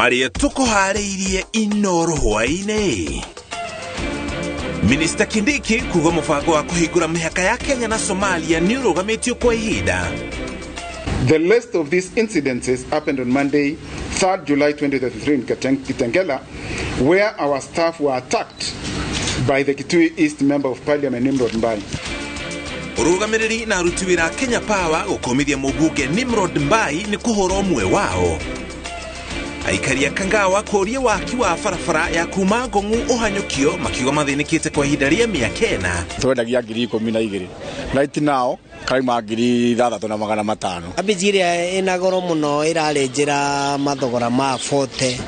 Marĩa tũkũharĩirie Inoro hwaĩ-inĩ. Minista Kindiki kuga mũbango wa kũhingũra mĩhaka ya Kenya na Somalia nĩ ũrũgamĩtio kwa ihinda. The list of these incidences happened on Monday, 3rd July 2023 in Kitengela, where our staff were attacked by the Kitui East Member of Parliament, Nimrod Mbai. Ũrũgamĩrĩri na aruti wĩra a Kenya Power gũkũmithia mũmbunge Nimrod Mbai nĩ kũhũra ũmwe wao. Aikari a Kangawa kũria waki wa barabara ya kuma Ngong'u ũhanyũkio makiuga mathĩnĩkĩte kwa ihinda rĩa mĩaka ĩna. Twendagia 12,000. Right now karauma 6,500. Cabbage ĩrĩa ĩna goro mũno ĩrarĩ njĩra mathogora ma 40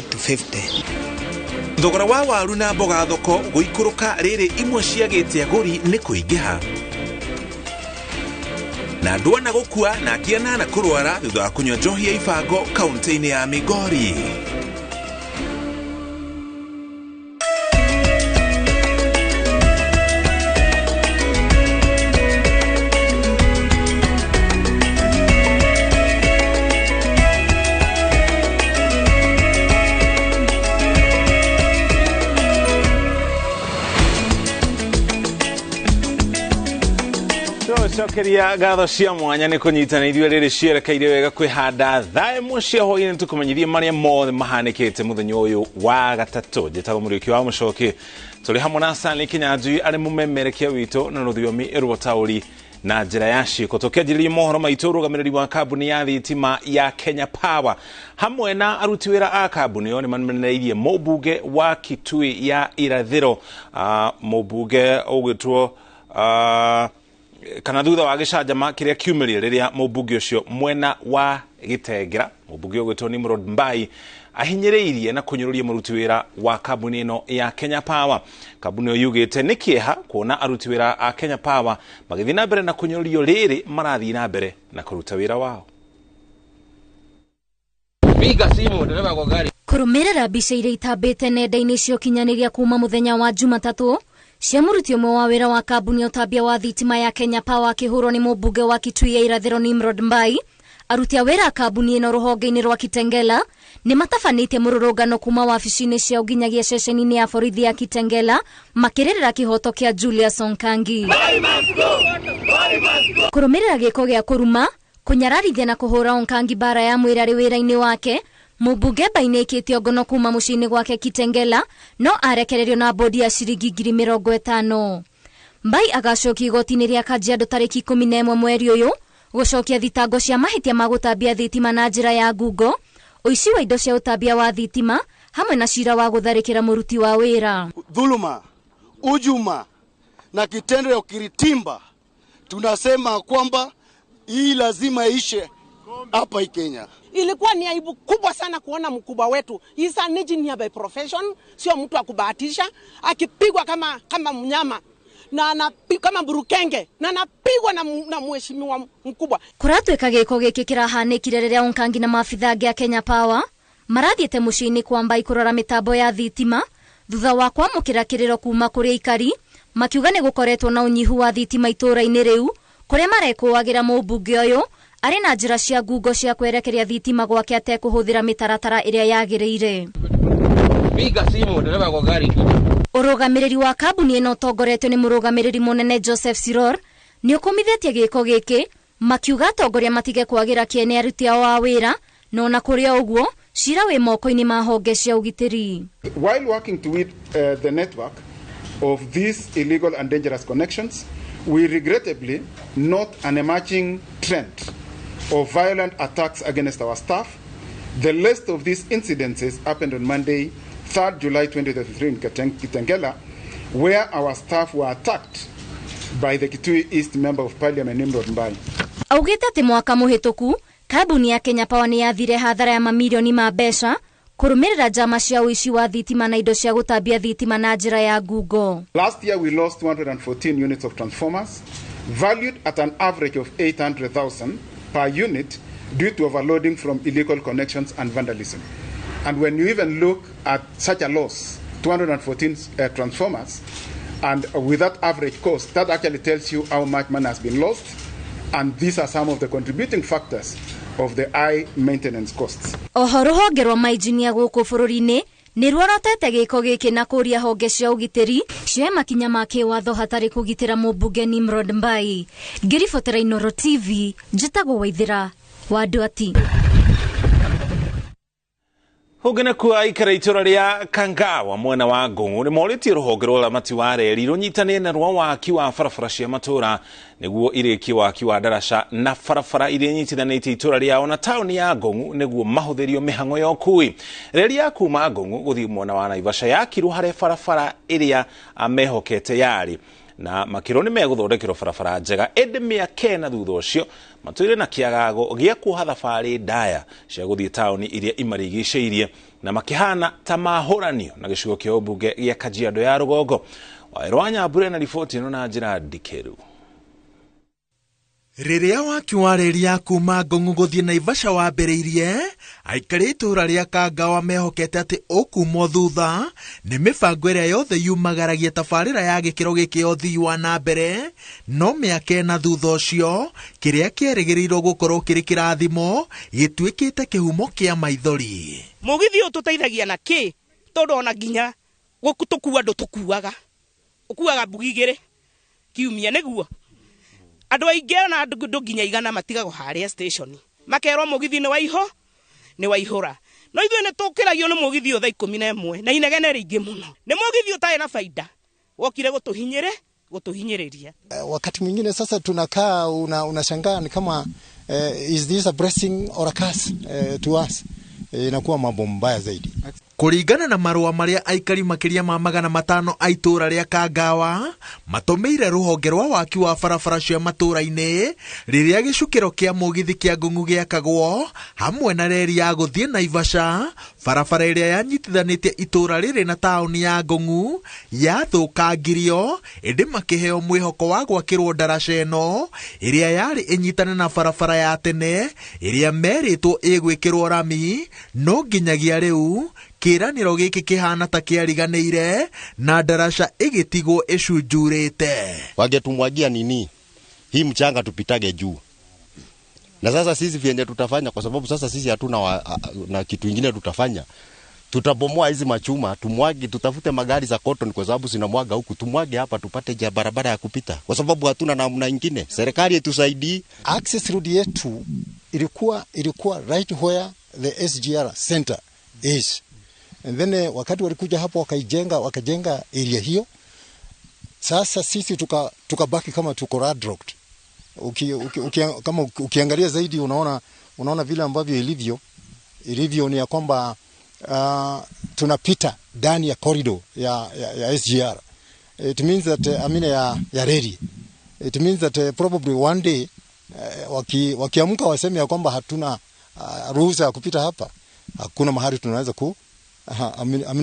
to 50. Thogora wa waru na mboga thoko gũikũrũka rĩrĩ imwe ciagĩte agũri nĩ kũingĩha. Na andũ ana gũkua na angĩ anana kũrwara thutha wa kũnyua njohi ya ibango kaunti-inĩ ya Migori. Cokeria ngatho cia mwanya nĩ kũnyitana ithuĩ rĩrĩ cierekeire wega kwĩhanda thaa ĩmwe cia hwaĩ-inĩ tũkũmenyithie marĩa mothe mahanĩkĩte mũthenya ũyũ wa gatatũ. Njĩtagwo Mũriũki wa Mũcoki, tũrĩ hamwe na Stanley Kinyanjui arĩ mũmemerekia witũ na rũthiomi rwa taũri na njĩra ya ciĩko. Tũkĩanjĩrĩria mohoro maitũ, ũrũgamĩrĩri wa kambuni ya thitima ya Kenya Power hamwe na aruti wĩra a kambuni ĩyo nĩ mamenereirie mũmbunge wa Kitui ya Irathĩro, mũmbunge ũgwĩtwo kana thutha wa gĩcanjama kĩrĩa kiumĩrire rĩrĩa mũmbunge ũcio mwena wa Gĩtengera, mũmbunge ũgwĩtwo Nimrod Mbai, ahinyĩrĩirie na kũnyũrũria mũruti wĩra wa kambuni ĩno ya Kenya Power. Kambuni ĩyo yugĩte nĩ kĩeha kuona aruti wĩra a Kenya Power magĩthiĩ na mbere na kũnyũrũrio rĩrĩ marathiĩ na mbere na kũruta wĩra wao. Piga simu dereva kwa gari. Kũrũmĩrĩra mbica iria itambĩte nenda-inĩ cia ũkinyanĩria kuma mũthenya wa Jumatatũ cia mũruti ũmwe wa wĩra wa kambuni ya ũtambia wa thitima ya Kenya Power akĩhũrwo nĩ mũmbunge wa Kitui ya Irathĩro Nimrod Mbai, aruti a wĩra a kambuni ĩno rũhonge-inĩ rwa Kitengela nĩ matabanĩtie mũrũrũngano kuma wabici-inĩ ciao nginyagia ceceni-inĩ ya borithi ya Kitengela makĩrĩrĩra kĩhoto kĩa Julius Onkangi. Kũrũmĩrĩra gĩko gĩa kũruma, kũnyararithia na kũhũra Onkangi bara ya mwĩrĩ arĩ wĩra-inĩ wake, mũmbunge Mbai nĩ ngono kuma mũciĩ-inĩ gwake Kitengela no arekererio na bodi ya ciringi 50,000. Mbai agacokia igoti-inĩ rĩa Kajiado tarĩki 11 mweri ũyũ gũcokia thitango cia mahĩtia ma gũtambia thitima na njĩra ya ngungo, ũici wa indo cia ũtambia wa thitima hamwe na cira wa gũtharĩkĩra mũruti wa wĩra. Dhuluma, ujuma na kitendo ya ukiritimba, tunasema kwamba hii lazima ishe hapa Kenya. Ilikuwa ni aibu kubwa sana kuona mkubwa wetu, he's an engineer by profession, sio mtu wa kubahatisha, akipigwa kama mnyama na kama burukenge na anapigwa na mheshimiwa mkubwa. Kũratuĩka gĩko gĩkĩ kĩrahanĩkire rĩrĩa Onkangi na maabitha angĩ a Kenya Power marathiĩte mũciĩ-inĩ kwa Mbai kũrora mĩtambo ya thitima thutha wa kwamũkĩra kĩrĩro kuma kũrĩ aikari makiuga nĩ gũkoretwo na ũnyihu wa thitima itũũra-inĩ rĩu kũrĩa marekũagĩra mũmbunge ũyũ arĩ na njĩra cia ngungo cia kwerekeria thitima gwake atekũhũthĩra mĩtaratara ĩrĩa yagĩrĩire. Piga simu dereva kwa gari. Ũrũgamĩrĩri wa kambuni ĩno ũtongoretio nĩ mũrũgamĩrĩri mũnene Joseph Siror nĩ ũkũmithĩtie gĩko gĩkĩ makiuga atongoria matige kwagĩra kĩene aruti ao a wĩra, no na kũrĩ o ũguo cira wĩ moko-inĩ ma honge cia ũgitĩri. While working to with the network of these illegal and dangerous connections, we regrettably note an emerging trend of violent attacks against our staff. The list of these incidences happened on Monday, 3rd July 2023 in Kitengela, where our staff were attacked by the Kitui East Member of Parliament, Nimrod Mbai. Augĩte atĩ mwaka mũhĩtũku kambuni ya Kenya Power nĩ yathire hathara ya mamirioni ma mbeca kũrũmĩrĩra njama cia ũici wa thitima na indo cia gũtambia thitima na njĩra ya ngungo. Last year we lost 214 units of transformers valued at an average of 800,000 per unit due to overloading from illegal connections and vandalism. And when you even look at such a loss, 214 transformers, and with that average cost, that actually tells you how much money has been lost. And these are some of the contributing factors of the high maintenance costs. Oho rũhonge rwa mainjinia gũkũ bũrũri-inĩ nĩ ruorotete gĩko gĩkĩ na kũria honge cia ũgitĩri cioe makinya ma kĩwatho hatarĩ kũgitĩra mũmbunge Nimrod Mbai. Ngĩribotera Inooro TV, njĩtagwo Waithĩra wa Ndwati. Hũngĩ nakuo aikara itũra rĩa Kangawa mwena wa Ngũng'ũ nĩ morĩtie rũhonge rwa ũramati wa reri rũnyitanĩre na rwa waki wa barabara cia matũra nĩguo irĩkie waki wa ndaraca na barabara iria inyitithanĩtie itũra rĩao na taũni ya Ngũng'ũ nĩguo mahũthĩrio mĩhang'o ya ũkui. Reri ya kuma Ngũng'ũ gũthiĩ mwena wa Naivasha yakirwo harĩa barabara ĩrĩa mehokete yarĩ na makĩrwo nĩ megũthondekerwo barabara njega, ĩndĩ mĩaka ĩna thutha ũcio matũire na kĩagago gĩa kuoha thabarĩ ndaya cia gũthiĩ taũni iria imarigicĩirie na makĩhana ta mahũranio na gĩcigo kĩa ũmbunge gĩa Kajiado ya rũgongo. Wawerũ wa Nyambura na riboti ĩno na njĩra ndikĩru. Rĩrĩa waki wa reri ya kuma Ngũng'ũ gũthiĩ Naivasha wambĩrĩirie, aikari itũra rĩa Kangawa mehokete atĩ ũkumwo thutha nĩ mĩbango ĩrĩa yothe yumagaragia tabarĩra ya gĩkĩro gĩkĩ ya ũthii wa na mbere, no mĩaka ĩna thutha ũcio kĩrĩa kĩerĩgĩrĩirwo gũkorwo kĩrĩ kĩrathimo gĩtuĩkĩte kĩhumo kĩa maithori. Mũgithi ũyũ tũteithagia na kĩ tondũ ona nginya tũkua andũ tũkuaga ũkuaga mbugi igĩrĩ kiumia nĩguo andũ aingĩ ona andũ nginya 100 matigagwo harĩa station makerwo mũgithi nĩ waiho nĩ waihũra, no ithuĩ nĩ tũkĩragio nĩ mũgithi ũyũ thaa 11 na inegene rĩingĩ mũno. Nĩ mũgithi ũtarĩ na baida wokire gũtũhinyĩrĩria. Wakati mwingine sasa tunakaa unashangaa ni kama is this a blessing or a curse to us? Inakuwa mambo mbaya zaidi. Kũringana na marũa marĩa aikari makĩria ma 500 a itũra rĩa Kangawa matũmĩire rũhonge rwa waki wa barabara cia matũra-inĩ rĩrĩa gĩcukĩro kĩa mũgithi kĩa Ngũng'ũ gĩakagwo hamwe na reri ya gũthiĩ Naivasha, barabara ĩrĩa yanyitithanĩtie itũra rĩrĩ na taũni ya Ngũng'ũ yathũkangirio, ĩndĩ makĩheo mwĩhoko wa gwakĩrwo ndaraca ĩno ĩrĩa yarĩ ĩnyitane na barabara ya tene ĩrĩa merĩtwo ĩgwĩkĩrwo rami, no nginyagia rĩu kĩranĩro gĩkĩ kĩhana ta kĩariganĩire na ndaraca ĩgĩtigwo ĩcunjurĩte. Wangetumwagia nini hii mchanga tupitage juu, na sasa sisi vyenye tutafanya, kwa sababu sasa sisi hatuna na kitu ingine tutafanya, tutabomoa hizi machuma tumwage, tutafute magari za cotton kwa sababu zinamwaga huku, tumwage hapa tupate ja barabara ya kupita, kwa sababu hatuna namna nyingine. Serikali itusaidie. Access road yetu ilikuwa right where the SGR center is. And then wakati walikuja hapo wakajenga area hiyo. Sasa sisi tukabaki kama tuko roadblocked. Kama ukiangalia zaidi unaona vile ambavyo ilivyo ni ya kwamba tunapita ndani ya corridor ya SGR. It means that ya reli. It means that probably one day wakiamka waseme ya kwamba hatuna ruhusa ya kupita hapa. Hakuna mahali tunaweza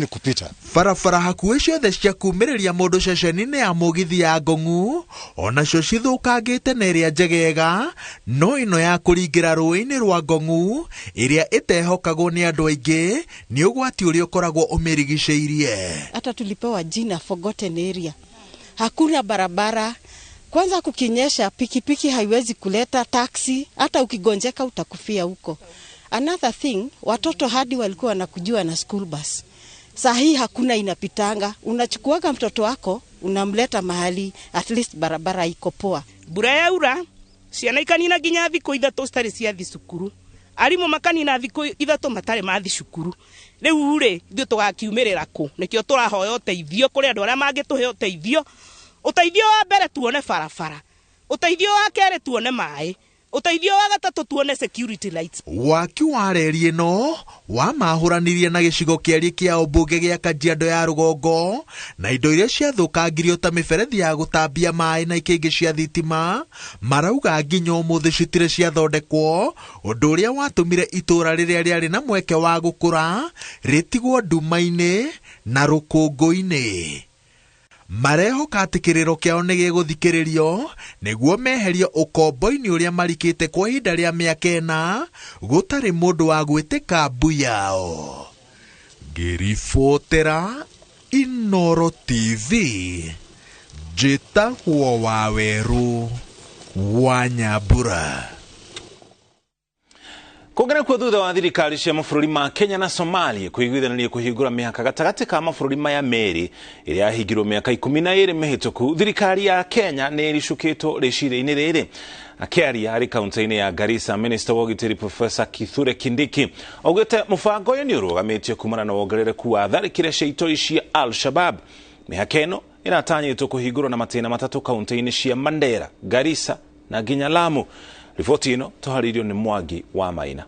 kupita. Barabara hakuhĩ ciothe cia kumĩrĩria mũndũ ceceni-inĩ ya mũgithi ya Ngũng'ũ onacio cithũkangĩte na ĩrĩa njegega, no ĩno ya kũringĩra rũĩ-inĩ rwa Ngũng'ũ ĩrĩa ĩtehokagwo nĩ andũ aingĩ nĩ ũgwati ũrĩa ũkoragwo ũmĩrigicĩirie. Hata tulipewa jina forgotten area. Hakuna barabara. Kwanza kukinyesha pikipiki haiwezi kuleta taksi, hata ukigonjeka utakufia huko. Another thing, watoto hadi walikuwa wanakujua na school bus. Saa hii hakuna inapitanga. Unachukuaga mtoto wako, unamleta mahali, at least barabara iko poa. Mbura yaura, ciana ikanina nginya thikũ 3 citarĩ ciathi cukuru. Arimũ makanina thikũ 3 matarĩ mathi cukuru. Rĩu rĩ, ithuĩ tũgakiumĩrĩra kũ? Nĩkĩo tũrahoya ũteithio kũrĩ andũ arĩa mangĩtũhe ũteithio. Ũteithio wa mbere tuone barabara. Ũteithio wa kerĩ tuone maĩ. Ũteithio wa gatatũ tuone security lights. Waki wa reri ĩno wamahũranirie na gĩcigo kĩariĩ kĩa ũmbunge gĩa Kajiado ya rũgongo na indo iria ciathũkangirio ta mĩberethi ya gũtambia maĩ na ikĩngĩ cia thitima marauga nginya ũmũthĩ citirĩ ciathondekwo, ũndũ ũrĩa watũmire itũra rĩrĩa rĩarĩ na mweke wa gũkũra rĩtigwo nduma-inĩ na rũkũngũ-inĩ. Marehoka atĩ kĩrĩro kĩao nĩ gĩgũthikĩrĩrio nĩguo meherio ũkombo-inĩ ũrĩa marikĩte kwa ihinda rĩa mĩaka 4 gũtarĩ mũndũ wa gwĩtĩka mbu yao. Ngĩribotera Inooro TV, njĩtagwo Wawerũ. wa Nyambura. Kũngana kuo thutha wa thirikari cia mabũrũri ma Kenya na Somalia kũiguithanĩria kũhingũra mĩhaka gatagatĩ ka mabũrũri maya merĩ ĩrĩa yahingirwo mĩaka 12 mĩhĩtũku, thirikari ya Kenya nĩ ĩricũkĩtwo rĩciria-inĩ rĩrĩ. Akĩaria arĩ kaunti-inĩ ya Garissa, Minister wa ũgitĩri Professor Kithure Kindiki augĩte mũbango ũyũ nĩ ũrũgamĩtio kumana na wongerereku wa tharĩkĩra cia itoi cia Al-Shabab. Mĩhaka ĩno ĩratanyĩtwo kũhingũrwo na matĩna matatũ kaunti-inĩ cia Mandera, Garissa na nginya Lamu. Riboti ĩno tũharĩirio nĩ Mwangi wa Maina.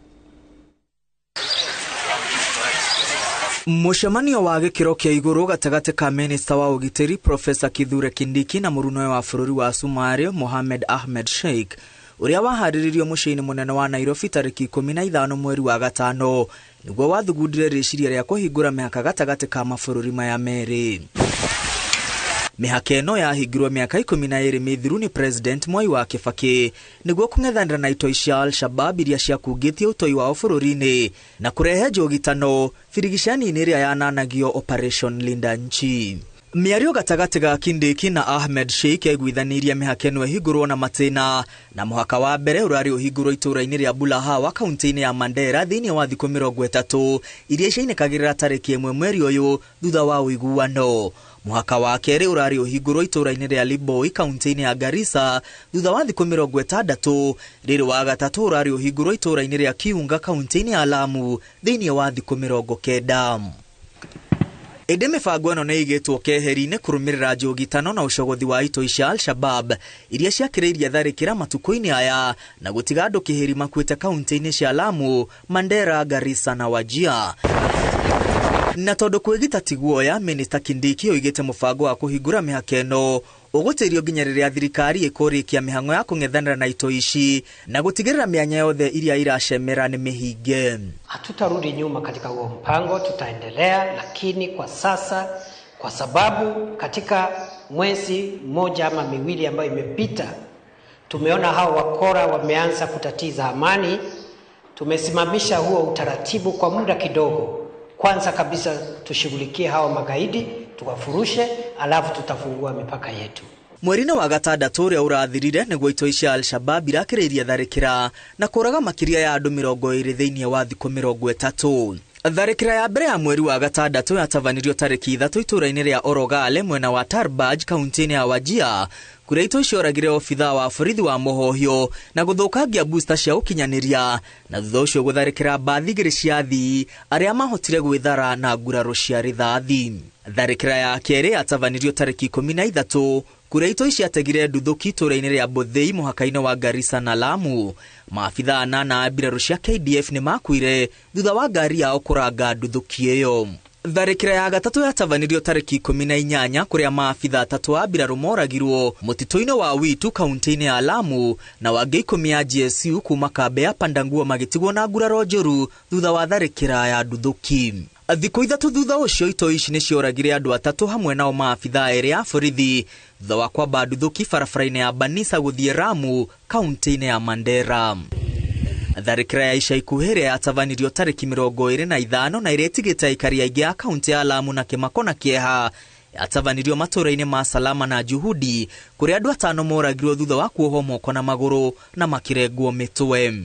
Mũcemanio wa gĩkĩro kĩa igũrũ gatagatĩ ka minista wa ũgitĩri Professor Kithure Kindiki na mũrunoe wa bũrũri wa Somalia Mohamed Ahmed Sheikh ũrĩa waharĩrĩirio mũciĩ-inĩ mũnene wa Nairobi tarĩki 15 mweri wa gatano nĩguo wathugundire rĩciria rĩa kũhingũra mĩhaka gatagatĩ ka mabũrũri maya merĩ. Mĩhaka ĩno yahingirwo mĩaka 12 mĩthiru nĩ President Mwai wa Kibaki nĩguo kũng'ethanĩra na itoi cia Al-Shabab iria ciakungĩtie ũtoi wao bũrũri-inĩ na kũrehe njũgitano birigicani-inĩ ĩrĩa yananagio Operation Linda Nchi. Mĩario gatagatĩ ga Kindiki na Ahmed Sheikh yaiguithanirie mĩhaka ĩno ĩhingũrwo na matĩna, na mũhaka wa mbere ũrarĩ ũhingũrwo itũũra-inĩ rĩa Bulahawa kaunti-inĩ ya Mandera thĩinĩ wa thikũ 30 iria ciainĩkagĩrĩra tarĩki 1 mweri ũyũ thutha wa ũiguano. Mũhaka wa kerĩ ũrarĩ ũhingũrwo itũũra-inĩ rĩa Liboi kaunti-inĩ ya Garissa thutha wa thikũ 60, rĩrĩ wa gatatũ ũrarĩ ũhingũrwo itũũra-inĩ rĩa Kiunga kaunti-inĩ ya Lamu thĩinĩ wa thikũ 90. Ĩndĩ mĩbango ĩno nĩ ĩigĩtwo keheri-inĩ kũrũmĩrĩra njũgitano na ũcogothi wa itoi cia Al-Shabab iria ciakĩrĩirie tharĩkĩra matukũ-inĩ aya na gũtiga andũ kĩhĩri makuĩte kaunti-inĩ cia Lamu, Mandera, Garissa na Wajir. Na tondũ kwĩgita ti guoya, Minista Kindiki oigĩte mũbango wa kũhingũra mĩhaka ĩno ũgũtĩrio nginya rĩrĩa thirikari ĩkũrĩkia mĩhang'o ya kũng'ethanĩra na itoi ici na gũtigĩrĩra mĩanya yothe iria iracemera nĩ mĩhinge. Hatutarudi nyuma katika huo mpango, tutaendelea, lakini kwa sasa, kwa sababu katika mwezi mmoja ama miwili ambayo imepita tumeona hao wakora wameanza kutatiza amani, tumesimamisha huo utaratibu kwa muda kidogo. Kwanza kabisa tushughulikie hao magaidi, tuwafurushe, alafu tutafungua mipaka yetu. Mweri-inĩ wa gatandatũ ũrĩa ũrathirire nĩguo itoi cia Al-Shabab irakĩrĩirie tharĩkĩra na kũraga makĩria ya andũ 20 thĩinĩ wa thikũ 30. Tharĩkĩra ya mbere ya mweri wa gatandatũ yatavanirio tarĩki 3 itũũra-inĩ rĩa Orogale mwena wa Tarbaj kaunti-inĩ ya Wajir kũrĩa itoi cioragire obithaa wa borithi wa mũhohio na gũthũkangia booster cia ũkinyanĩria na thutha ũcio gũtharĩkĩra mbathi igĩrĩ cia athii arĩa mahotire gwĩthara na nguraro cia rithathi. Tharĩkĩra ya kerĩ yatavanirio tarĩki 13 kũrĩa itoi ciategire nduthũki itũũra-inĩ rĩa Bothei mũhaka-inĩ wa Garissa na Lamu. Maabithaa anana a mbirarũ cia KDF nĩ makuire thutha wa ngari yao kũranga nduthũki ĩyo. Tharĩkĩra ya gatatũ yatavanirio tarĩki 18 kũrĩa maabithaa atatũ a mbirarũ moragirwo mũtitũ-inĩ wa Witu kaunti-inĩ ya Lamu na wangĩ 10 ya GSU kuma kambĩ ya Pandanguo magĩtigwo na nguraro njũru thutha wa tharĩkĩra ya nduthũki. Thikũ 3 thutha ũcio itoi ici nĩcioragire andũ atatũ hamwe nao maabithaa erĩ a borithi thutha wa kwamba nduthũki barabara-inĩ ya Banisa gũthiĩ Ramu kaunti-inĩ ya Mandera. Tharĩkĩra ya ica ikuhĩ ĩrĩa yatavanirio tarĩki 25 na ĩrĩa ĩtigĩte aikari aingĩ a kaunti ya Lamu na kĩmako na kĩeha yatavanirio matũũra-inĩ ma Salama na Juhudi kũrĩa andũ 5 moragirwo thutha wa kuohwo moko na magũrũ na makĩrengwo mĩtwe.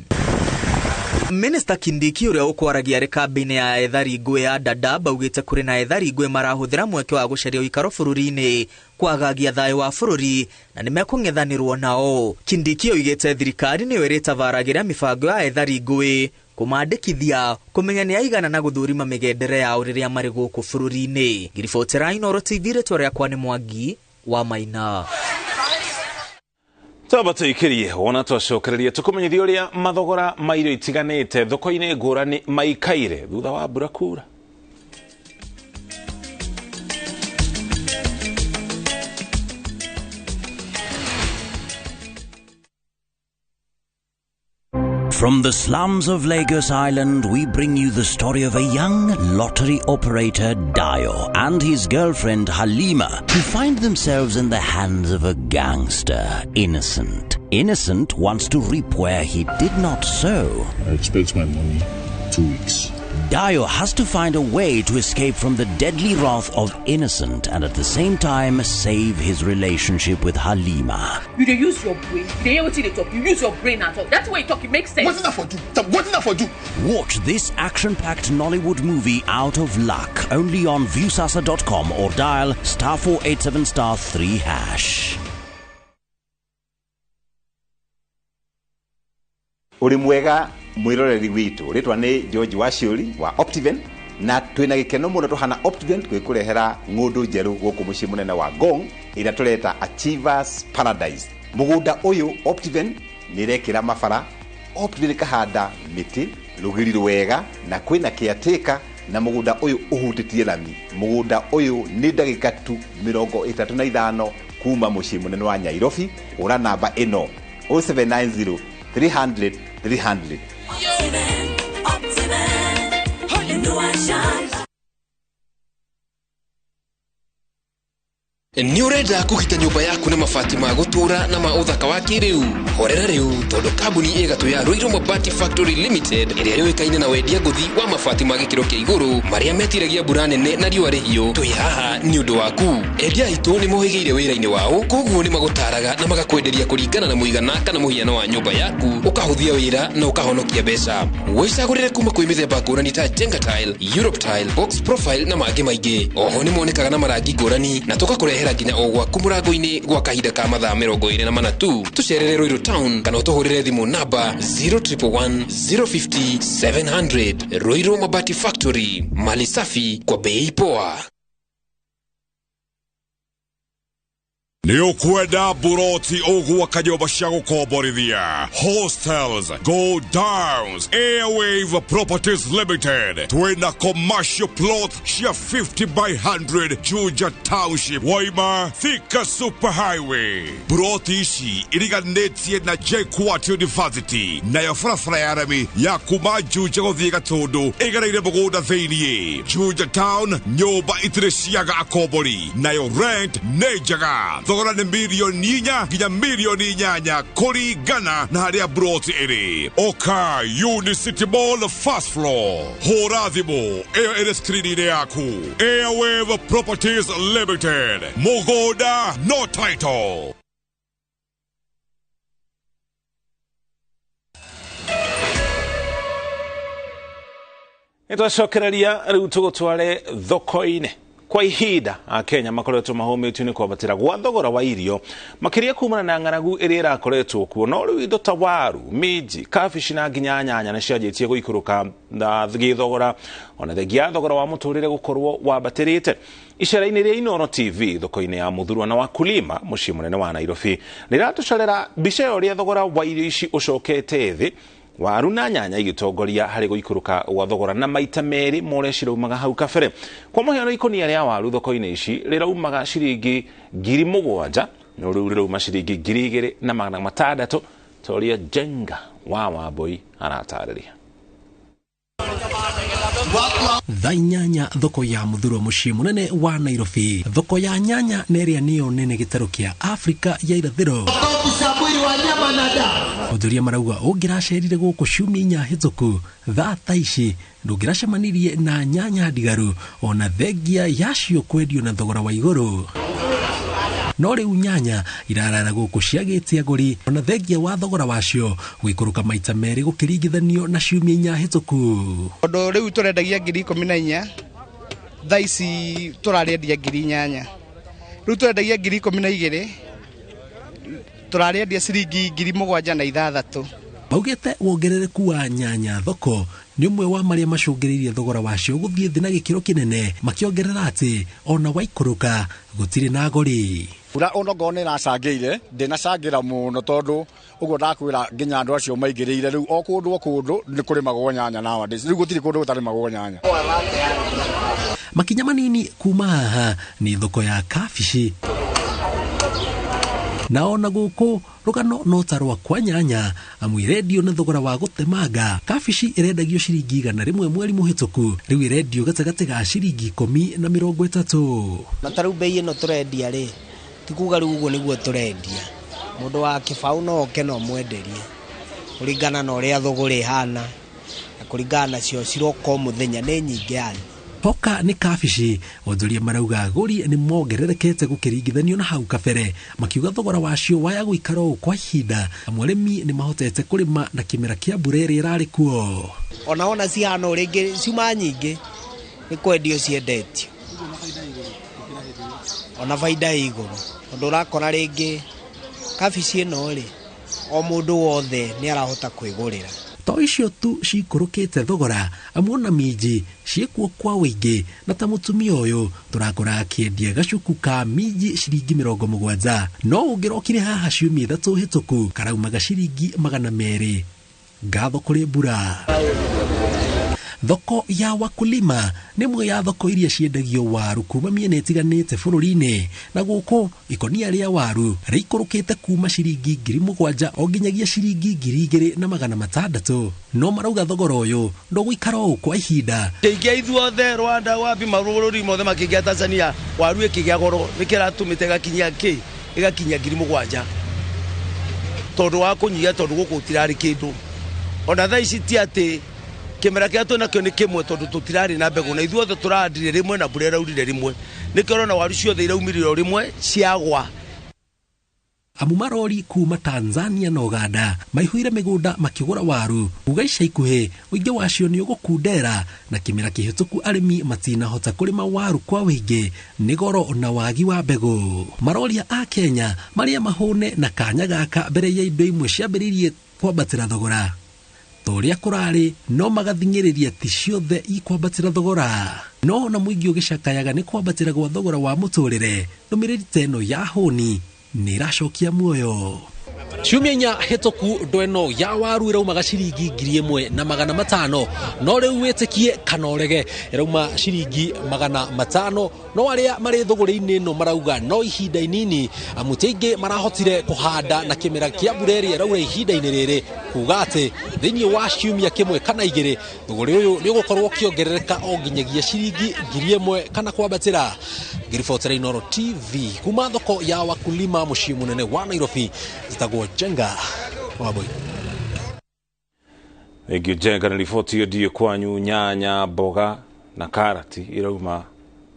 Minister Kindiki ũrĩa ũkwaragia arĩ kambĩ-inĩ ya ethari ngũĩ ya Dadaab augĩte kũrĩ na ethari ngũĩ marahũthĩra mweke wa gũcaria ũikaro bũrũri-inĩ kwagagia thayũ wa bũrũri na nĩmekũng'ethanĩrwo nao. Kindiki oigĩte thirikari nĩyo ĩrĩtabaragĩra mĩbango ya ethari ngũĩ kũmandĩkithia kũmenya nĩ aigana na gũthũrima mĩgendere yao rĩrĩa marĩ gũkũ bũrũri-inĩ. Ngiribotera Inooro TV, rĩtwa rĩakwa nĩ Mwangi wa Maina. Twamba tũikĩrie wona twacokereria tũkũmenyithia ũrĩa mathogora ma irio itiganĩte thoko-inĩ ngũrani maikaire thutha wa mbura kura. From the slums of Lagos Island, we bring you the story of a young lottery operator, Dio, and his girlfriend, Halima, who find themselves in the hands of a gangster, Innocent. Innocent wants to reap where he did not sow. I expect my money 2 weeks. Dayo has to find a way to escape from the deadly wrath of Innocent and at the same time save his relationship with Halima. You dey use your brain. You dey hear wetin you dey talk. You use your brain at all. That's way you talk, it makes sense. Wetin that for do? Wetin that for do? Watch this action-packed Nollywood movie Out of Luck only on Viusasa.com or dial *487 *3#. Uri mwega mwiroreri witu ritwa ni George Waciuri wa Optiven na twina gikeno muno tuhana Optiven twikurehera ng'undu njeru guku mucii munene wa Ngong ira tureta Achievers Paradise. Mugunda uyu Optiven nirekira mabara, Optiven kahanda miti rugiri rwega na kwina caretaker na mugunda uyu uhutitie lami. Mugunda uyu ni ndagika tu 35 kuma mucii munene wa Nairobi. Ura namba ino 0790 300 300. Nĩ ũrenda kũgita nyũmba yaku na mabati ma gũtũũra na ma ũthaka wa kĩrĩu? Horera rĩu tondũ kambuni ĩgatũ ya Ruiru Mabati Factory Limited ĩrĩa yũĩkaine na wendia ngũthi wa mabati ma gĩkĩro kĩa igũrũ marĩa metiragia mbura nene na riũa rĩhiũ, twĩ haha nĩ ũndũ waku. Endia aitũ nĩ mohĩgĩire wĩra-inĩ wao, koguo nĩ magũtaraga na magakwenderia kũringana na mũigana kana mũhiano wa nyũmba yaku, ũkahũthia wĩra na ũkahonokia mbeca. Wĩcagũrĩre kuma kwĩ mĩthemba ngũrani ta Jenga Tile, Europe Tile, Box Profile na mangĩ maingĩ. Oho nĩ monekaga na marangi ngũrani na tũgakũrehera nginya o gwaku mũrango-inĩ gwa kahinda ka mathaa 24 tu. Tũcerere Ruiru Town kana ũtũhũrĩre thimũ namba 0111 050 700. Ruiru Mabati Factory, mali safi kwa bei poa. Nĩ ũkwenda buroti ũgwaka nyũmba cia gũkomborithia, hostels, go downs, Airwave Properties Limited twĩna commercial plot cia 50 by 100 Juja Township, Waima, Thika Super Highway. Buroti ici iriganĩtie na JKUAT University, nayo barabara ya rami ya kuma Juja gũthiĩ Gatũndũ ĩgereire mũgũnda thĩiniĩ. Juja Town nyũmba itirĩ ciaga akombori, nayo rent nĩ njega. Thogora nĩ mirioni 4 nginya mirioni 8 kũringana na harĩa broti ĩrĩ. Oka Unicity Mall first floor. Hũra thimũ ĩyo ĩrĩ screen-inĩ yaku. Airwave Properties Limited. Mũgũnda no title. Nĩtwacokereria rĩu tũgũtware thoko-inĩ. Kwa ihinda akenya makoretwo mahũmĩtio nĩ kwambatĩra gwa thogora wa irio makĩria kumana na ng'aragu ĩrĩa ĩrakoretwo kuo, no rĩu indo ta waru, minji, kabici na nginya nyanya nĩ cianjĩtie gũikũrũka na gĩthogora, ona thengia thogora wa mũtũrĩre gũkorwo wambatĩrĩte. Icera-inĩ rĩa Inooro TV thoko-inĩ ya Muthurwa na Wakulima mũciĩ mũnene wa Nairobi rĩratũcorera mbica ya ũrĩa thogora wa irio ici ũcokete thĩ, waru na nyanya igĩtongoria harĩ gũikũrũka gwa thogora na maita merĩ ma ũrĩa ciraumaga hau kabere. Kwa mũhiano, ikũnia rĩa waru thoko-inĩ ici rĩraumaga ciringi 7,000 no rĩu rĩrauma ciringi 2,600 ta ũrĩa Jenga wa Wambui aratarĩria. Thaa 8 thoko ya Muthurwa mũciĩ mũnene wa Nairobi. Thoko ya nyanya nĩ ĩrĩa nĩyo nene gĩtarũ kĩa Afrika ya irathĩro. Onjoria marauga ũngĩracerire gũkũ ciumia 4 hĩtũku thaa ta ici ndũngĩracemanirie na nyanya ndigaru ona thengia yacio kwendio na thogora wa igũrũ. No rĩu nyanya irarara gũkũ ciagĩte agũri ona thengia wa thogora wacio gũikũrũka maita merĩ gũkĩringithanio na ciumia 4 hĩtũku. Tondũ rĩu tũrendagia 14,000, thaa ici tũrarĩendia 8,000. Rĩu tũrendagia 12,000, tũrarĩendia ciringi 7,600. Maugĩte wongerereku wa nyanya thoko nĩ ũmwe wa marĩa macũngĩrĩirie thogora wacio gũthiĩ thĩ na gĩkĩro kĩnene, makĩongerera atĩ ona waikũrũka gũtirĩ na agũri. Mbura onokorwo nĩ ĩracangĩire, ndĩnacangĩra mũno tondũ ũguo ndakwĩra nginya andũ acio maingĩrĩire rĩu o kũndũ o kũndũ nĩ kũrĩmagwo nyanya nowadays. Rĩu gũtirĩ kũndũ gũtarĩmagwo nyanya. Makinya manini kuma haha nĩ thoko ya kabici. Na ona gũkũ rũgano no ta rwa kwa nyanya amu irendio na thogora wa gũtemanga. Kabici ĩrendagio ciringi 100 mweri mũhĩtũku, rĩu ĩrendio gatagatĩ ga ciringi 10 na 30. Na ta rĩu bei ĩno tũrendia rĩ, ti kuga rĩu ũguo nĩguo tũrendia. Mũndũ wa kĩbaũ no oke no mwenderie kũringana na ũrĩa thũgũrĩ ĩhana, Kũringana nacio ciroka o mũthenya nĩ nyingĩ yani. Hoka nĩ kabici onjoria marauga agũri nĩ mongererekete gũkĩringithanio na hau kabere, makiuga thogora wacio waya gũikara ũũ kwa ihinda, amu arĩmi nĩ mahotete kũrĩma na kĩmera kĩa mbura ĩrĩa ĩrarĩ kuo. Ona wona cihana ũũ rĩngĩ ciuma nyingĩ nĩ kwendio ciendetio, ona baida ĩ igũrũ, tondũ ũrakora rĩngĩ kabici ĩno rĩ o mũndũ wothe nĩ arahota kwĩgũrĩra. To icio tu cikũrũkĩte thogora, amu ona minji ciĩkuo kwa ũingĩ, na ta mũtumia ũyũ tũrakora akĩendia gacuku ka minji ciringi 70, no ũngĩrokire haha ciumia 3 hĩtũku karaumaga ciringi 200. Ngatho kũrĩ mbura. Thoko ya Wakulima nĩ ĩmwe ya thoko iria ciendagio waru kuma mĩena ĩtiganĩte bũrũri-inĩ, na gũkũ ikonia rĩa waru rĩikũrũkĩte kuma ciringi 7,000 o nginyagia ciringi 2,600, no marauga thogora ũyũ ndũgũikara ũũ kwa ihinda. Kĩingĩ ithuothe Rwanda wapi mabũrũri mothe makĩgĩa Tanzania waru ĩkĩgĩa goro nĩkĩratũmĩte ĩgakinyia kĩ ĩgakinyia 7,000 tondũ wa kũnyihia, tondũ gũkũ gũtirarĩ kĩndũ. Ona thaa ici ti atĩ kĩmera kĩrĩa twĩnakĩo nĩ kĩmwe, tondũ tũtirarĩ na mbegũ na ithuothe tũrahandire rĩmwe na mbura ĩraurire rĩmwe, nĩkĩo ũrona waru ciothe iraumĩrire o rĩmwe ciagwa. Amu marori kuma Tanzania na Uganda maihũire mĩgũnda makĩgũra waru, kuga ica ikuhĩ ũingĩ wacio nĩ ũgũkundera, na kĩmera kĩhĩtũku arĩmi matinahota kũrĩma waru kwa ũingĩ nĩ goro na wagi wa mbegũ. Maroria a Kenya marĩa mahũne na kanya gaka mbere ya indo imwe ciambĩrĩirie kwambatĩra thogora toria kũrarĩ, no magathing'ĩrĩria ti ciothe ikwambatĩra thogora, no ona mũingĩ ũgĩcakayaga nĩ kwambatĩra gwa thogora wa mũtũrĩre. Ndũmĩrĩri ta ĩno ya hũni nĩ ĩracokia muoyo. Ciumia 4 hĩtũku ndweno ya waru ĩraumaga ciringi 1,500, no rĩu wĩtĩkie kana ũrege ĩrauma ciringi 500, no arĩa marĩ thũgũrĩ-inĩ ĩno marauga no ihinda inini, amu ti aingĩ marahotire kũhanda na kĩmera kĩa mbura ĩrĩa ĩraura ihinda-inĩ rĩrĩ, kuga atĩ thĩinĩ wa ciumia 1 kana 2 thũgũrĩ ũyũ nĩ ũgũkorwo ũkĩongerereka o nginyagia ciringi 1,000 kana kwambatĩra. Ngĩribotera Inooro TV kuma thoko ya Wakulima mũciĩ mũnene wa Nairobi, njĩtagwo Jenga Wambui. Thank you Jenga na riboti ĩyo ndiĩ kwanyu. Nyanya, mboga na karati irauma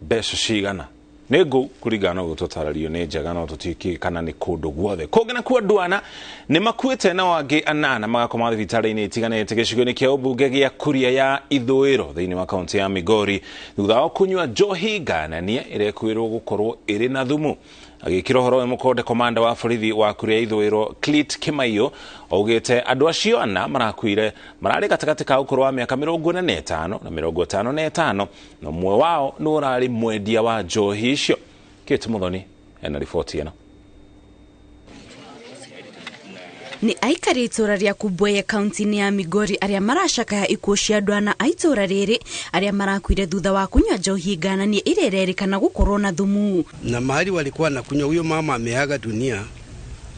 mbeca cigana? Nĩ ngũ kũringana na ũguo tũtarĩrio nĩ Njega, no tũtiĩkĩ kana nĩ kũndũ guothe. Kũngĩ nakuo andũ ana nĩ makuĩte na angĩ 8 magakoma thibitarĩ-inĩ itiganĩte gĩcigo-inĩ kĩa ũmbunge gĩa Kuria ya Ithũĩro thĩinĩ wa kaũntĩ ya Migori thutha wa kũnyua njohi ngananie ĩrĩa ĩkwĩrwo gũkorwo ĩrĩ na thumu. Agĩkĩra ũhoro ũyũ mũkonde komanda wa borithi wa Kuria ya Ithũĩro Clit Kimaiyo augĩte andũ acio 4 marakuire mararĩ gatagatĩ ka ũkũrũ wa mĩaka 45 na 55, na ũmwe wao nĩ ũrarĩ mwendia wa njohi icio. Kate Muthoni ena riboti ĩno. Nĩ aikari itũra rĩa Kubweye kaunti-inĩ ya Migori arĩa maracakaya ikuũ cia andũ ana a itũra rĩrĩ arĩa marakuire thutha wa kunyua njohi ngananie ĩrĩa ĩrerĩkana gũkorwo na thumu. Na mahali walikuwa na kunywa, huyo mama ameaga dunia,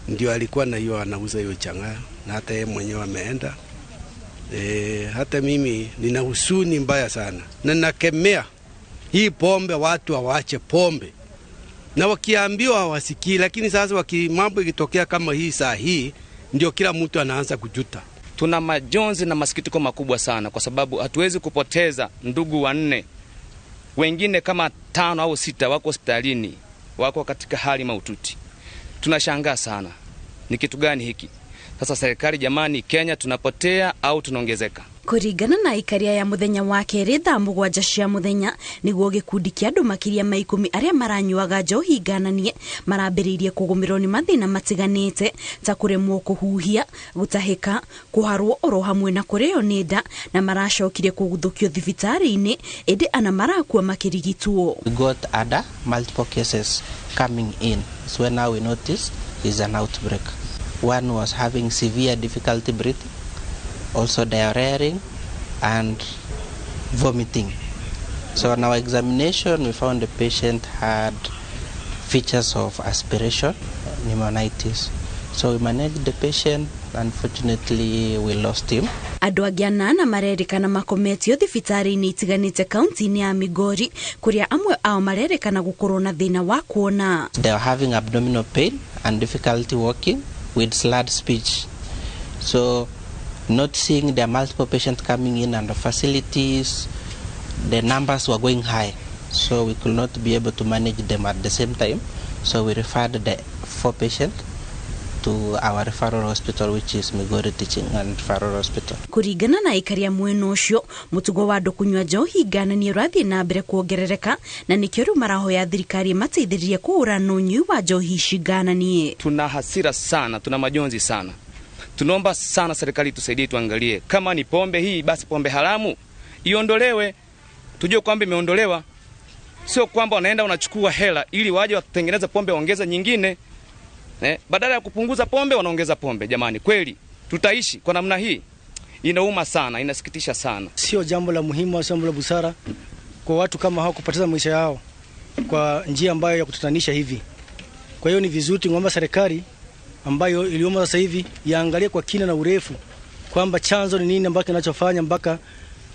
ndio alikuwa na hiyo anauza hiyo chang'aa, na hata yeye mwenyewe ameenda. Hata mimi nina husuni mbaya sana na nakemea hii pombe, watu hawache pombe, na wakiambiwa hawasikii. Lakini sasa mambo ikitokea kama hii saa hii ndio kila mtu anaanza kujuta. Tuna majonzi na masikitiko makubwa sana kwa sababu hatuwezi kupoteza ndugu 4, wengine kama 5 au 6 wako hospitalini, wako katika hali mahututi. Tunashangaa sana, ni kitu gani hiki? Sasa serikali jamani, Kenya tunapotea au tunaongezeka? Kũringana na ikaria ya mũthenya wa kerĩ thaa 7 cia mũthenya nĩguo gĩkundi kĩa andũ makĩria ma 10 arĩa maranyuaga njohi ngananie marambĩrĩirie kũgũmĩrwo nĩ mathĩna matiganĩte ta kũremwo kũhuhia, gũtahĩka, kũharwo oro hamwe na kũrĩo nĩ nda, na maracokire kũguthũkio thibitarĩ-inĩ, ĩndĩ ana marakua makĩrigitwo. We got other multiple cases coming in. So now we notice is an outbreak. One was having severe difficulty breathing, also diarrhea and vomiting. So on our examination, we found the patient had features of aspiration, pneumonitis. So we managed the patient. Unfortunately, we lost him. Andũ angĩ 8 marerĩkana makometio thibitarĩ-inĩ itiganĩte kaunti-inĩ ya Migori, kũrĩa amwe ao marerĩkana gũkorwo na thĩna wa kuona. They are having abdominal pain and difficulty walking with slurred speech. So Not seeing the multiple patients coming in and the facilities, the numbers were going high, so we could not be able to manage them at the same time. So we referred the 4 patients to our referral hospital, which is Migori Teaching and Referral Hospital. Kuringana na aikari a mwena ũcio, mũtugo wa andũ kũnyua njohi ngananie ũrathiĩ na mbere kuongerereka, na nĩkĩo rĩu marahoya thirikari ĩmateithĩrĩrie kũhũrana na ũnyui wa njohi ici ngananie. Tuna hasira sana, tuna majonzi sana. Tunaomba sana serikali tusaidie, tuangalie kama ni pombe hii, basi pombe haramu iondolewe, tujue kwamba imeondolewa, sio kwamba wanaenda wanachukua hela ili waje watengeneze pombe waongeze nyingine. Badala ya kupunguza pombe wanaongeza pombe. Jamani, kweli tutaishi kwa namna hii? Inauma sana, inasikitisha sana. Sio jambo la muhimu, sio jambo la busara kwa watu kama hao kupoteza maisha yao kwa njia ambayo ya kutatanisha hivi. Kwa hiyo ni vizuri tuombe serikali ambayo iliyomo sasa hivi iangalie kwa kina na urefu kwamba chanzo ni nini ambacho kinachofanya mpaka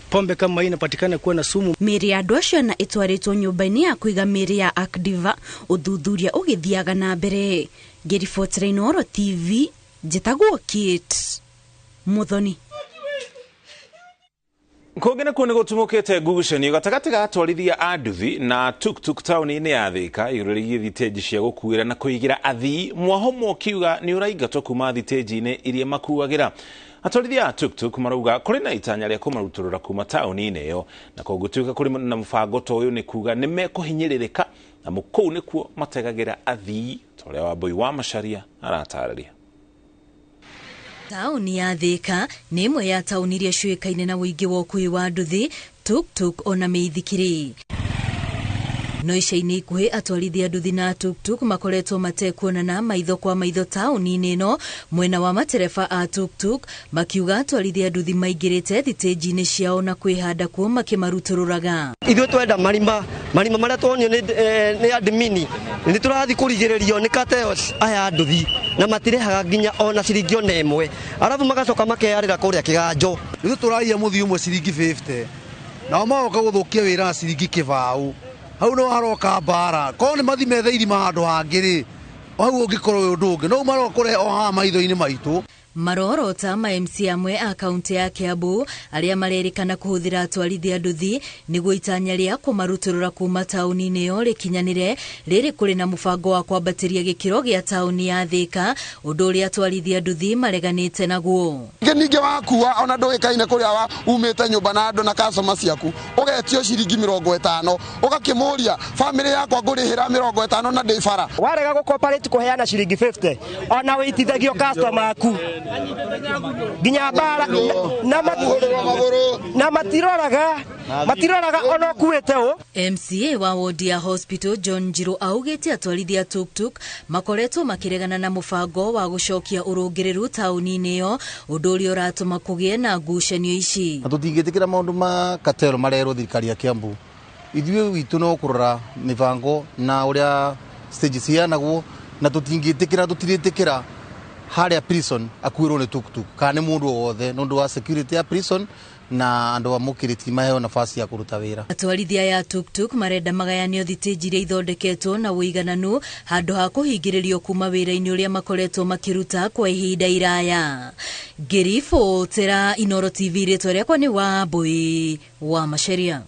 pombe kama hii inapatikana kuwa na sumu. Mĩĩrĩ ya andũ acio na ĩtwarĩtwo nyũmba-inĩ ya kũiga mĩĩrĩ ya Akdiva, ũthuthuria ũgĩthiaga na mbere. Ngĩribotera Inooro TV, njĩtagwo Kate Muthoni. Kũngĩ nakuo nĩ gũtumũkĩte ngucanio gatagatĩ ga atwarithia a nduthi na tuktuk taũni-inĩ ya Thika igũrũ rĩgiĩ thitĩnji cia gũkuĩra na kũigĩra athii, mwahomo ũkiuga nĩ ũraingatwo kuma thitĩnji-inĩ iria makuagĩra. Atwarithia a tuktuk marauga kũrĩ na itanya rĩa kũmarutũrũra kuma taũni-inĩ ĩyo, na kũngĩtuĩka kũrĩ na mũbango ta ũyũ nĩ kuga nĩ mekũhinyĩrĩrĩka, na kũu nĩkuo mategagĩra athii, ta ũrĩa Wambui wa Macharia aratarĩria. Taũni ya Thika nĩ ĩmwe ya taũni iria ciũĩkaine na ũingĩ wa ũkuui wa nduthi, tuktuk ona mĩithikiri. No ica-inĩ ikuhĩ atwarithia nduthi na tuktuk makoretwo matekuonana maitho kwa maitho taũni-inĩ ĩno, mwena wa matereba a tuktuk makiuga atwarithia nduthi maingĩrĩte thitĩnji-inĩ ciao na kwĩhanda kuo makĩmarutũrũraga. Ithuĩ twenda marima marima marĩa tuonio nĩ admini nĩ tũrathiĩ kũrigĩrĩrio nĩ cartels aya nduthi na matirehaga nginya ona ciringi ona ĩmwe, arabu magacoka makeyarĩra kũrĩa kĩganjo. Ithuĩ tũraiya mũthii ũmwe ciringi 50 nao magoka gũthũkia wĩra na ciringi kĩbaũ. Hau no haroka mbara korwo nĩ mathi methe irima handũ hangĩ rĩ, hau ũngĩkorwo wĩ ũndũ ũngĩ, no maroka kũrehe o haha maitho-inĩ maitũ. Marorota ma MC amwe a kaunti ya Kiambu arĩa marerĩkana kũhũthĩra atwarithia nduthi nĩguo itanya rĩa kũmarutũrũra kuma taũni-inĩ ĩyo rĩkinyanĩre, rĩrĩ kũrĩ na mũbango wa kwambatĩria gĩkĩro gĩa taũni ya Thika, ũndũ ũrĩa atwarithia nduthi mareganĩte naguo. Ningĩ wakua ona ndũĩkaine kũrĩa wa umĩte nyũmba na andũ na customer ciaku, ũgetio ciringi 50, ũgakĩmũria famĩlĩ yakwa ngũrĩhĩra 50 na ndĩ bara. Warega gũcooperate kũheana ciringi 50 ona wĩitithagio customer aku nginya bara na matiroraga ona kuĩte ũ. MCA wa wodi ya hospital John Njiru augĩte atwarithia tuktuk makoretwo makĩregana na mũbango wa gũcokia ũrũngĩrĩru taũni-inĩ ĩyo, ũndũ ũrĩa ũratũma kũgĩe na ngucanio ici. Na tũtingĩtĩkĩra maũndũ ma katero marerwo thirikari ya Kiambu. Ithuĩ witũ no kũrora mĩbango na ũrĩa stage ciheanagwo, na tũtingĩtĩkĩra tũtirĩtĩkĩra harĩa prison akuĩrwo nĩ tuktuk kana nĩ mũndũ o wothe nĩ ũndũ wa security ya prison na andũ a mũkĩrĩti maheo nafasi ya kũruta wĩra. Atwarithia ya tuktuk marenda magayanio thitĩnji iria ithondeketwo na ũigananu handũ ha kũhingĩrĩrio kuma wĩra-inĩ ũrĩa makoretwo makĩruta kwa ihinda iraya. Ngĩribotera Inooro TV, rĩtwa rĩakwa nĩ Wambui wa Macharia.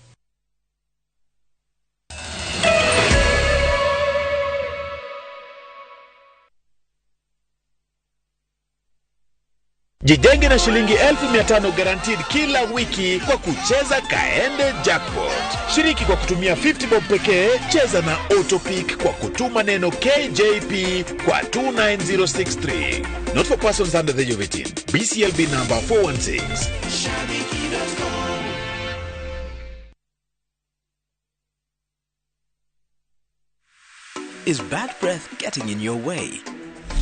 Jijenge na shilingi 1500 guaranteed kila wiki kwa kucheza Kaende Jackpot. Shiriki kwa kutumia 50 bob pekee, cheza na auto pick kwa kutuma neno KJP kwa 29063. Not for persons under the age of 18. BCLB number 416. Is bad breath getting in your way?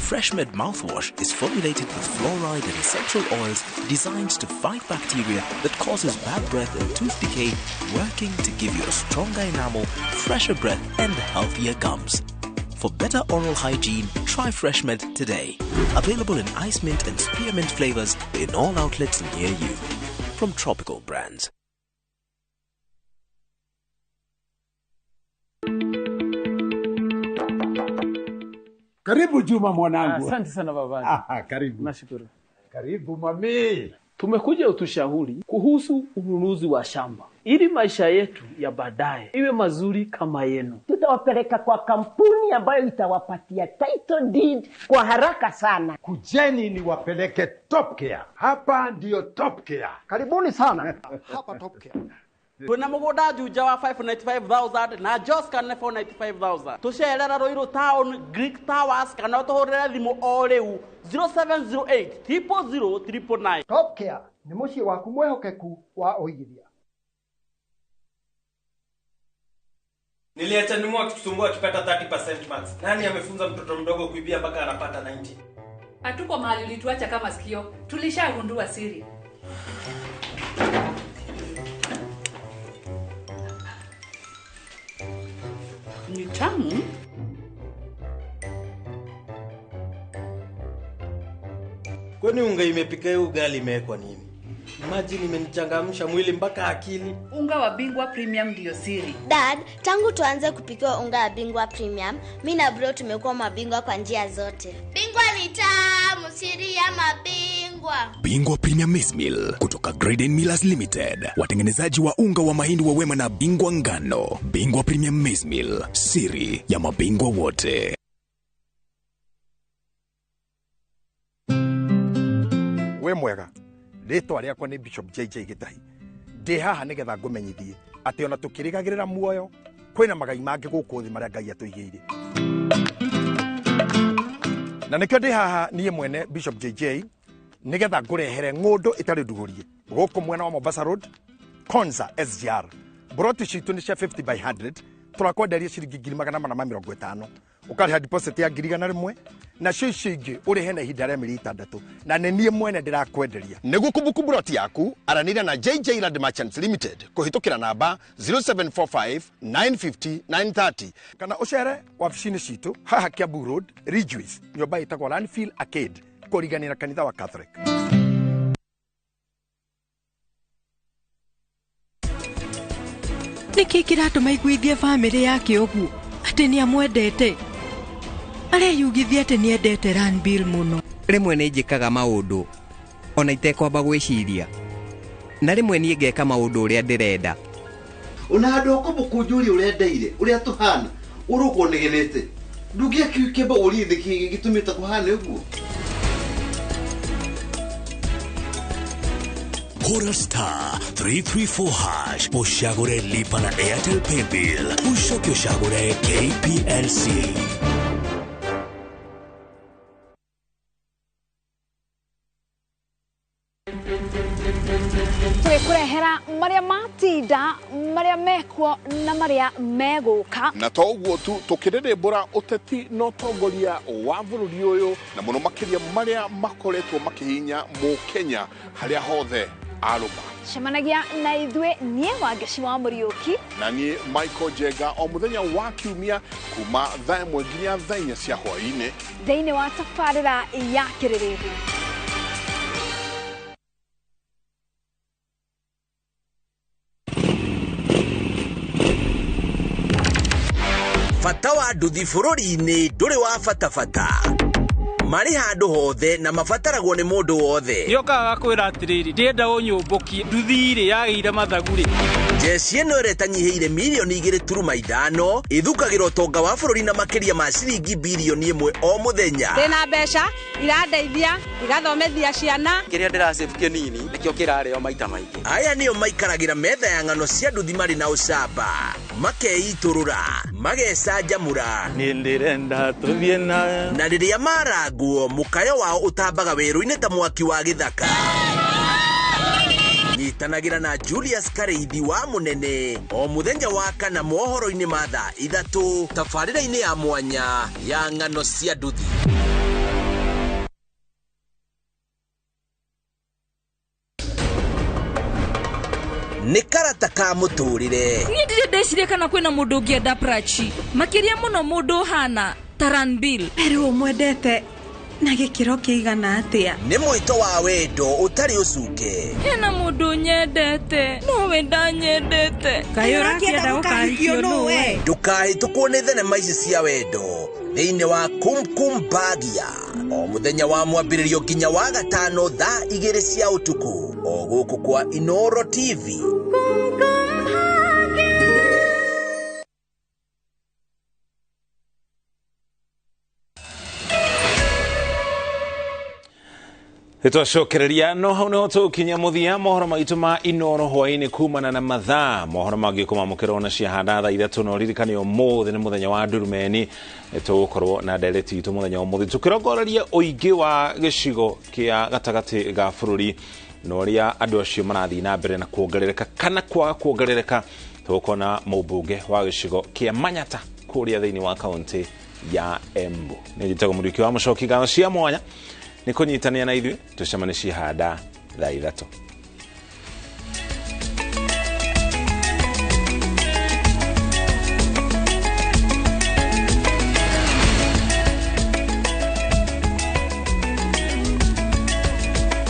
FreshMed mouthwash is formulated with fluoride and essential oils designed to fight bacteria that causes bad breath and tooth decay, working to give you a stronger enamel, fresher breath and healthier gums. For better oral hygiene, try FreshMed today. Available in ice mint and spearmint flavors in all outlets near you. From Tropical Brands. Karibu Juma mwanangu. Asante sana babangu. Karibu. Nashukuru. Karibu mami. Tumekuja utushauri kuhusu ununuzi wa shamba ili maisha yetu ya baadaye iwe mazuri kama yenu. Tutawapeleka kwa kampuni ambayo itawapatia title deed kwa haraka sana. Kujeni niwapeleke Top Care. Hapa ndiyo Top Care. Karibuni sana. Hapa Top Care. Twina mugunda Juja wa 595,000 na Joska nĩ 495,000. Tucerera Ruiru Town, Greek Towers kana utuhurire thimu o riu 0708 000 999. Top Care nĩ mũciĩ waku mwĩhokeku wa ũigithia. Niliacha nimu akitusumbua akipata 30% marks. Nani amefunza mtoto mdogo kuibia mpaka anapata 90? Hatuko mahali ulituacha kama sikio. Tulishagundua siri. Ni tamu. Kwani unga imepika hiyo ugali imewekwa nini? Imagine imenichangamsha mwili mpaka akili. Unga wa Bingwa Premium ndio siri. Dad, tangu tuanze kupikiwa unga wa Bingwa Premium, mimi na bro tumekuwa mabingwa kwa njia zote. Bingwa ni tamu, siri ya mabingwa. Bingwa Premium Maize Meal kutoka Graden Millers Limited, watengenezaji wa unga wa mahindi wa Wema na Bingwa Ngano. Bingwa Premium Maize Meal, siri ya mabingwa wote. We mwega. Rĩtwa rĩakwa nĩ Bishop JJ Gĩtahi. Ndĩ haha nĩgetha ngũmenyithie atĩ ona tũkĩrĩgagĩrĩra muoyo kwĩna magai mangĩ gũkũ thĩ marĩa Ngai atũigĩire. Na nĩkĩo ndĩ haha niĩ mwene Bishop JJ nĩgetha ngũrehere ng'ũndũ ĩtarĩ ndugũrie gũkũ mwena wa Mombasa Road, Konza SGR. Broti citũ nĩ cia 50 by 100, tũrakwenderia ciringi 450. Ũkarĩha deposit ya 100,000 nacio icio ingĩ ũrĩhe na ihinda rĩa mĩeri 6 na nĩ niĩ mwene ndĩrakwenderia. Nĩguo kũbuku broti yaku aranĩria na JJ Land Merchants Limited kũhĩtũkĩra namba 0745 950 930 kana ũcere wabici-inĩ citũ haha Kiambu Road, Ridgeways, nyũmba ĩtagwo Landfill Arcade kũriganĩra kanitha wa Catholic. Nĩkĩ kĩratũma iguithie bamĩrĩ yake ũguo atĩ nĩamwendete? Areyugithia atĩ nĩendete Ranbir mũno. Rĩmwe nĩ njĩkaga maũndũ ona itekwamba gwĩciria, na rĩmwe niĩ ngeka maũndũ ũrĩa ndĩrenda. Ona handũ ha kũmũkũnjũria ũrĩa ndeire ũrĩa tũhana ũrũkwo nĩgenete ndũngĩakĩmba ũrie nĩkĩ gĩtũmĩte kũhane ũguo. Hora star 334 hash ushagure lipa na Airtel Paybill ushoke ushagure KPLC. Tũgĩkũrehera marĩa matinda, marĩa mekuo na marĩa megũka. Na to ũguo tu tũkĩrĩrĩmbũra ũteti na ũtongoria wa bũrũri ũyũ na mũno makĩria marĩa makoretwo makĩhinya mũkenya harĩa hothe arũma. Cemanagia na ithuĩ niĩ Wangeci wa Mũriũki na niĩ Michael Jenga o mũthenya wa kiumia kuma thaa 1 nginya thaa 4 cia hwaĩ-inĩ thĩinĩ wa tabarĩra ya Kĩrĩrĩmbĩ. Bata wa nduthi bũrũri-inĩ ndũrĩ wa bata bata. Marĩ handũ hothe na mabataragwo nĩ mũndũ wothe. Nĩokaga gakwĩra atĩrĩrĩ, ndĩrenda ũnyũmbũkie nduthi rĩ yagĩire mathagu rĩ. Jeshi ĩno ĩrĩa ĩtanyihĩire mirioni 2.5 ĩthukagĩra ũtonga wa bũrũri na makĩria ma ciringi birioni 1 o mũthenya. Ndĩna mbeca irandeithia igathomithia ciana. Kĩrĩa ndĩrasave kĩnini nĩkĩo kĩrarĩo maita maingĩ. Aya nĩo maikaragĩra metha ya ng'ano cia nduthi marĩ na ũcamba, makeitũrũra, magecanjamũra. Niĩ ndĩrenda tũthiĩ na Na rĩrĩa marangwo mũkayo wao ũtambaga werũ-inĩ ta mwaki wa gĩthaka. Nyitanagĩra na Julius Kareithi wa Mũnene o mũthenya wa kana mohoro-inĩ ma thaa 3 tabarĩra-inĩ ya mwanya ya ng'ano cia nduthi. Nĩ karata ka mũtũrĩre. Niĩ ndirĩ ndeciria kana kwĩna mũndũ ũngĩenda Prachi makĩria mũno mũndũ ũhana ta Ranbir. Rĩu ũmwendete na gĩkĩro kĩigana atĩa? Nĩ mwĩto wa wendo ũtarĩ ũcuke. Hena mũndũ nyendete nowe ndanyendete. Kaĩ ũrakĩenda gũkahikio nũwe? Ndũkahĩtũkwo nĩ thenema ici cia wendo. Thĩinĩ wa Kumkum Bhagia o mũthenya wa mwambĩrĩrio nginya wa gatano thaa 2 cia ũtukũ o gũkũ kwa Inoro TV. Nĩtwacokereria no hau nĩho tũkinya mũthia mohoro maitũ ma Inoro hwaĩ-inĩ kumana na mathaa mohoro mangĩ kũmamũkĩra ona ciahanda thaa 3 no ririkane ũmũthĩ nĩ mũthenya wa ndurumeni. Nĩtũgũkorwo na ndereti itũ mũthenya wa ũmũthĩ tũkĩrongoreria ũingĩ wa gĩcigo kĩa gatagatĩ ga bũrũri na ũrĩa andũ acio marathiĩ na mbere na kuongerereka kana kwaga kuongerereka. Tũgũkorwo mũmbunge wa gĩcigo kĩa Manyata kũrĩa thĩinĩ wa kaũntĩ ya Embu. Nĩ njĩtagwo Mũriũki wa Mũcoki, ngatho cia mwanya nĩ kũnyitanĩra na ithuĩ tũcemanie cihanda thaa 3.